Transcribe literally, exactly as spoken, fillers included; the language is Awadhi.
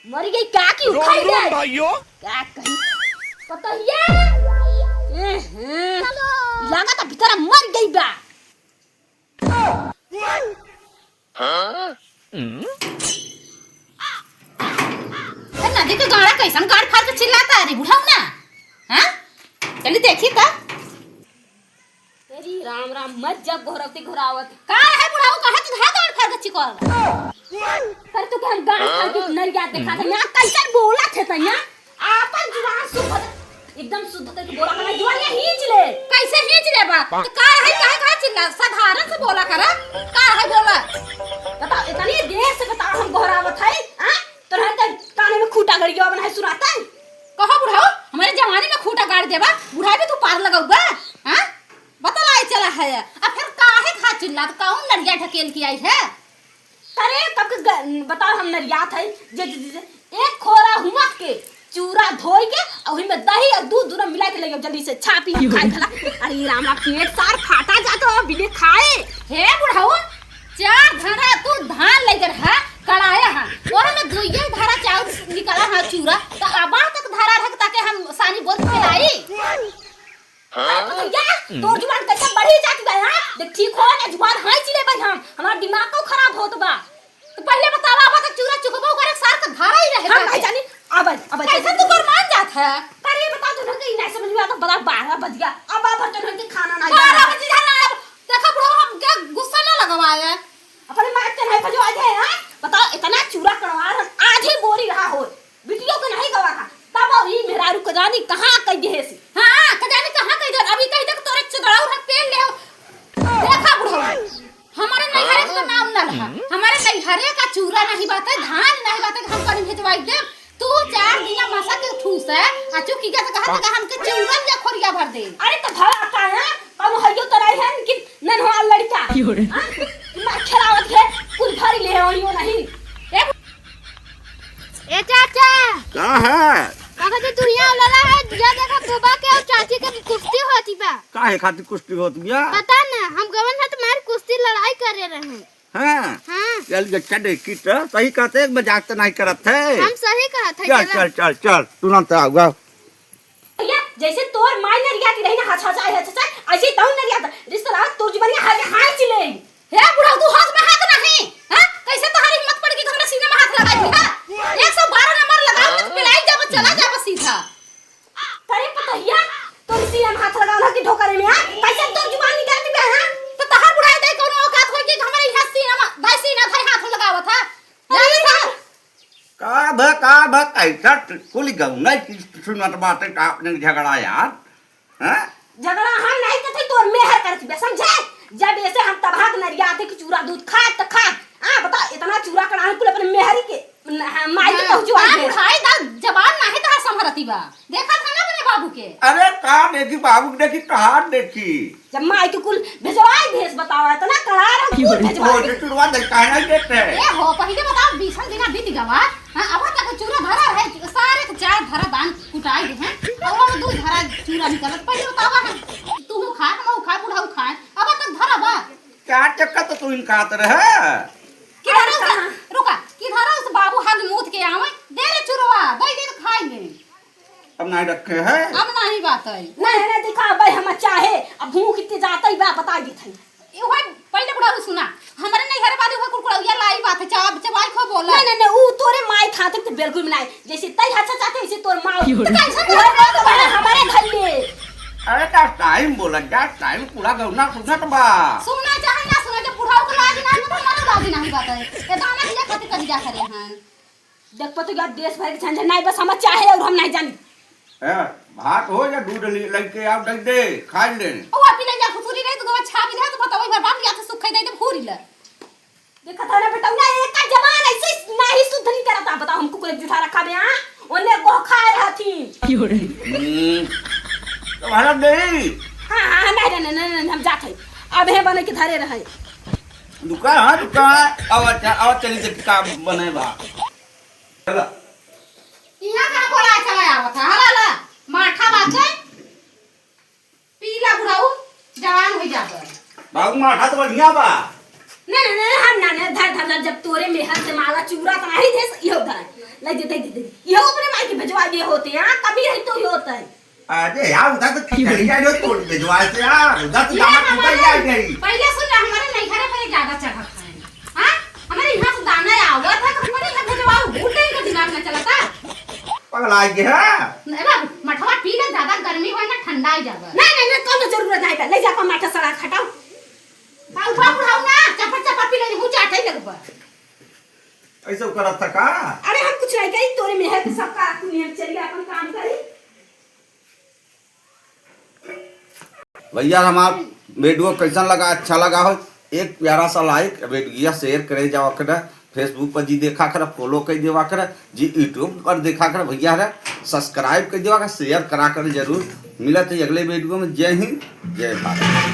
मर गई का कि उखाड़ दे? भाइयों। का कही? पतोहिया। ए, हाँ। लागत है भीतर मर गई बा। हाँ? ए, नदी के गाड़ा कैसन गाड़ फाड़ के चिल्लाता है रे बुढ़ऊ ना? हाँ? चली देखी त। तेरी राम राम, मत जब घोरवती घोरावत। का है बुढ़ऊ, कहाँ तू धार गाड़ फाड़ के चिकोर? कर तू के हम गाड़ फाड़ के नरिया देखा था, यहाँ कैसन बोला थे त यहाँ? आपन जुबान शुद्ध, एकदम शुद्ध करके बोला करा, जुबान ये हींच ले। कैसे हींच ले बा? तो का है, काहे, काहे चिल्ला? साधारण से बोला करा। का है बोला? बताओ, इतनी देर से बताओ हम गोहरावत है, हाँ? तोहरे के काने में खूंटा गड़ गया, अब नहीं सुनाता है? कहो बुढ़ऊ, हमारे जवानी में खूंटा गाड़ देबा, बुढ़ाई में तू पार लगौबा, हाँ? बतलाई चला है, अब फिर काहे खा चिल्ला, तो कौन नरिया ढकेल के आई है? अरे, तब के ग-, बताओ, हम नरियात है, जे, जे, जे, जे, एक खोरा हुआ के चूरा धोई के, और ओही में दही और दूध दोनों मिला के ले आओ, जल्दी से छापी हम खाए भला। अरे राम राम, पेट सार फाटा जात हो बिने खाए। हे बुढ़ऊ, चार धरा तू धान लेकर है, कड़ाया है, ओही में दुइये धरा चाउर निकला है चूरा, तो अबा तक धरा रख ताके हम सानी बोल के लाई। अरे पतोहिया, तोर जुबान कैसे बढ़ी जात बा, हाँ? देख, ठीक हो ना, जुबान हाँइच लेबै हम, हमार दिमाग को खराब होत बा। तो पहिले बतावा, अब तक चूरा चुकबो करे, सार का धारा ही रहे हम बाटे। नहीं जानी, अब, अब कैसे तू कर मान जात है? अरे बताओ, तोहन के ई नहीं समझ में आता, बड़ा बारह बज गया, अब, अब तोहन के खाना नहीं बारह बजे जाना है, अब देखा बुढ़ऊ, हम क्या गुस्सा ना लगवाए। अपने मार के नहीं भजवा दे, हाँ? बताओ, इतना चूरा कड़वा रहा, आधी बोरी रहा हो। बिटियो के नहीं गवा था, तब और ई मेहरारू के जानी कहाँ कह दे से। हाँ, के जानी कहाँ कह दे, अभी कह दे कि तोरे चुदड़ा उठा पेल ले हो। देखा बुढ़ऊ, हमारे नैहरे का नाम ना रहा, हमारे नैहरे का चूरा नहीं बात है, धान नहीं बात है, हम कहीं भेजवाई दे। तू चार दिन मसा के ठूस है, आ चुकी का कहा था हमके चूरन या खोरिया भर दे। अरे तो भला का है, कौन हइयो तो रही है कि नन्हा लड़का। की हो रे? हाँ? मार खेलावत है, कुल भरी ले हो यो नहीं। ए ए चाचा, का है? का कहते तू यहाँ लड़ा है? जा देखा बुबा के और चाची के कुश्ती होती बा। काहे खातिर कुश्ती होत बिया? पता ना, हम गवन है तुम्हारी कुश्ती लड़ाई करे रहे। हाँ? हाँ। चल, अच्छा देखी तो, सही कहते, एक मजाक तो नहीं करत है। हम सही कहत है, चल, चला। चल, चल, चल, तुरंत आउगा। भैया, जैसे तोर माई नरियाती रही ना, हचहचाए, हचहचाए, ऐसे ही तहु नरियाता। रिश्तेदार तोर जुबानी हाय, हाय चिल्ले। हे बुढ़ऊ, तू हाथ में हाथ नहीं, हाँ? कैसे तोहरी हिम्मत पड़ गई कि हमरा सीने में हाथ लगा दी, हाँ? एक सौ बारह नंबर लगा, मत पिलाई जाब, चला जाब सीधा। करे पतोहिया, तोर सीने में हाथ लगावल कि ढोकरे में, हाँ? कैसे तोर जुबान निकलती बे, हाँ? तो तोहर बुढ़ाई दाई कौनो औकात होई कि हमरे यहाँ सीने में, दाई सीना धरे हाथ लगावत, हाँ? अरे जाने था? का भ-, का भ-, कैसा कुल गौना की सुनत बाटे का अपने झगड़ा यार? हैं? झगड़ा हम नहीं करते, तोर मेहर करती बे, समझे? जब ऐसे हम तबाह नरिया आते कि चूरा दूध खाए त खाए। आ, बता, इतना चूरा कड़ाहन कुल अपने मेहरी के, न-, हाँ, माई के हाँ, पहुँचवा हाँ, दे। खाए दा जबान नाही तहार संभरती बा। देखा था ना अपने बाबू के। अरे का देखी बाबू के, देखी तहार देखी। जब माई के कुल भेजवाई भेज बतावा, इतना करार हम की कुल बोली? भेजवाई। वो तो तुड़वा दे, काहे नहीं देते? ए हो, पहिले बताओ, बीसन दिना बीत गवा। हाँ, अब तक चूरा धरा रहे, सारे के चार धरा दान कुटाई दे हैं। और वो दू धरा चूरा निकलत, पहिले बतावा हम, तू खा, हम खा, बुढ़ऊ खा, अब तक धरा बा। चार चक्का तो तू इनका हाथ रहे। किधर है उस, रुका, किधर है उस बाबू हाथ मूत के आवे, दे रे चुरवा, दे दे तो खाई ले। अब नहीं रखे हैं। अब नहीं बात है। नहीं, नहीं, देखा, अब हम चाहे, अब भूख इतने जाता ही बा, बता देत है। ये भाई, पहले बुढ़ऊ सुना, हमारे नहीं घर वाले हुए कुड़कुड़ैया लाई बात है, चाब, चबाई खो बोला। नहीं, नहीं, नहीं, ऊ तोरे माई खातिर तो बिल्कुल भी नहीं। जैसे तई हचहचाते, वैसे तोर माँ। तो कैसे तोर माँ तो बड़ा हमारे घर में। अरे, का टाइम बोला, का टाइम पूरा गौना सुनत बा। सुना चाहे ना सुना, जब बुढ़ऊ के लाज ना, तो हमारा लाज नहीं बात है। ये दाना दिया खातिर कभी जा करे हैं। देख पा तो यार, देश भर के झंझट नहीं, बस हम चाहे और हम नहीं जानी। ए, भात हो या दूध ले, लेके आओ, दे दे, खा ले। ओ, अभी ले जा, खुसुरी रही तो छाप दे, तो बताओ, एक बार बाप या तो सुख खाई दे, दे भूरी ले। देखा था ना बेटा, ना एक का जबान ऐसे नहीं शुद्ध नहीं करता। बताओ, हम कुकुर एक जूठा रखा बे, हाँ? ओने गोह खाए रहती। की हो रे? हम्म, तो भारत दे। हाँ, हाँ, हाँ, नहीं, नहीं, नहीं, नहीं, हम जात है। अब हे बने के धरे रहे। दुकान, हाँ, दुकान। अब अच्छा, अब चली देखी का बने बा। चला। यहाँ का बोला चला आवत है? हला ला, माठा बाटे। पीला बुढ़ऊ, जवान हो जाबे। बाबू, माठा तो बढ़िया बा। नहीं, नहीं, नहीं, हम ना, नहीं, धर, धर, धर, जब तोरे मेहर से माला चूरा तो नहीं दे, इहो धर। ले दे, दे, दे, दे। इहो अपने माई के भेजवा दिए होते, हाँ, कमी रही तो ही होता है। अरे यार, उधर तो खिचड़ी जा रही हो, तोड़ भेजवा से यार, उधर तो ये दाना हमारे, टूटा जा गई। पहले सुन ले, हमारे नैहरे पर ज्यादा चढ़त है, हाँ? हमारे यहाँ से दाना आवत है, तो हमारे यहाँ भेजवाओ, भूल गई का दिमाग में चलता। पगला गया है। अरे, मठवा पी ले, ज्यादा गर्मी होए ना, ठंडा ही जाबा। नहीं, नहीं, नहीं, कौनो जरूरत नहीं बा, ले जा अपन माठा सड़ा के हटाओ। हाँ, उठा बुढ़ाऊ ना, चपर चपर पी ले, हूँ चाटे लगबा। ऐसे करत था का? अरे हम कुछ नहीं करी, तोरे मेहर के सब का तू नियम चली अपन काम करी। भैया हमार वीडियो कैसन लगा, अच्छा लगा हो, एक प्यारा सा लाइक, वीडियो शेयर करे जावा करे, Facebook पर जी देखा करे, फॉलो कर देवा करे, जी YouTube पर देखा करे, भैया रे सब्सक्राइब कर देवा करे, शेयर करा करे जरूर। मिलत है अगले वीडियो में। जय हिंद, जय भारत।